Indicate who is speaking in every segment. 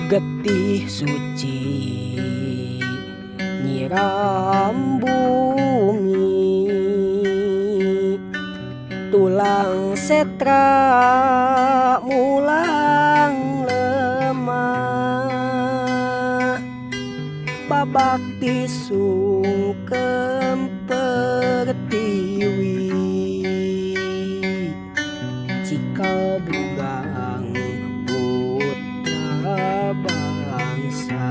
Speaker 1: Getih suci nyiram bumi, tulang setra mulang lemah, babakti sungkem pertiwi, cikal bugang putra bangsa.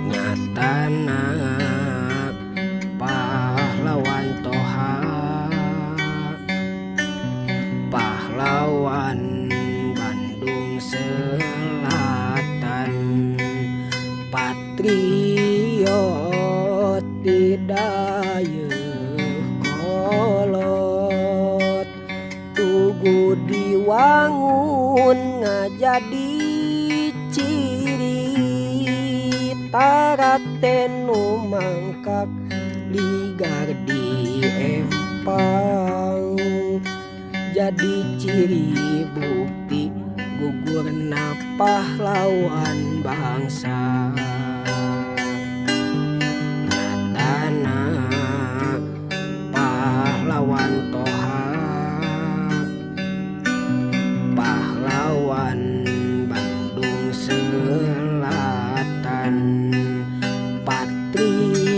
Speaker 1: Nyatana pahlawan Toha, pahlawan Bandung Selatan, patriot Dayeuhkolot, Tugu diwangun ngajadi ciri, tarate nu mangkak ligar di empang, jadi ciri bukti gugurna pahlawan bangsa. Nyatana pahlawan Toha, pahlawan Bandung Selatan, patriot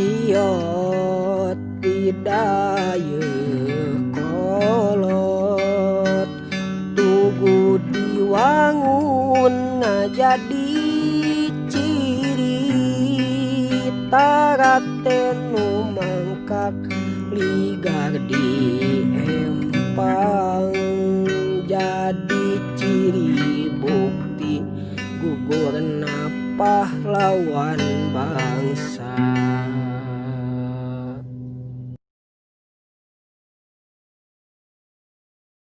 Speaker 1: Dayeuhkolot, Tugu diwangun ngajadi ciri, tarate nu mangkak ligar di empang, jadi ciri bukti gugurna pahlawan bangsa.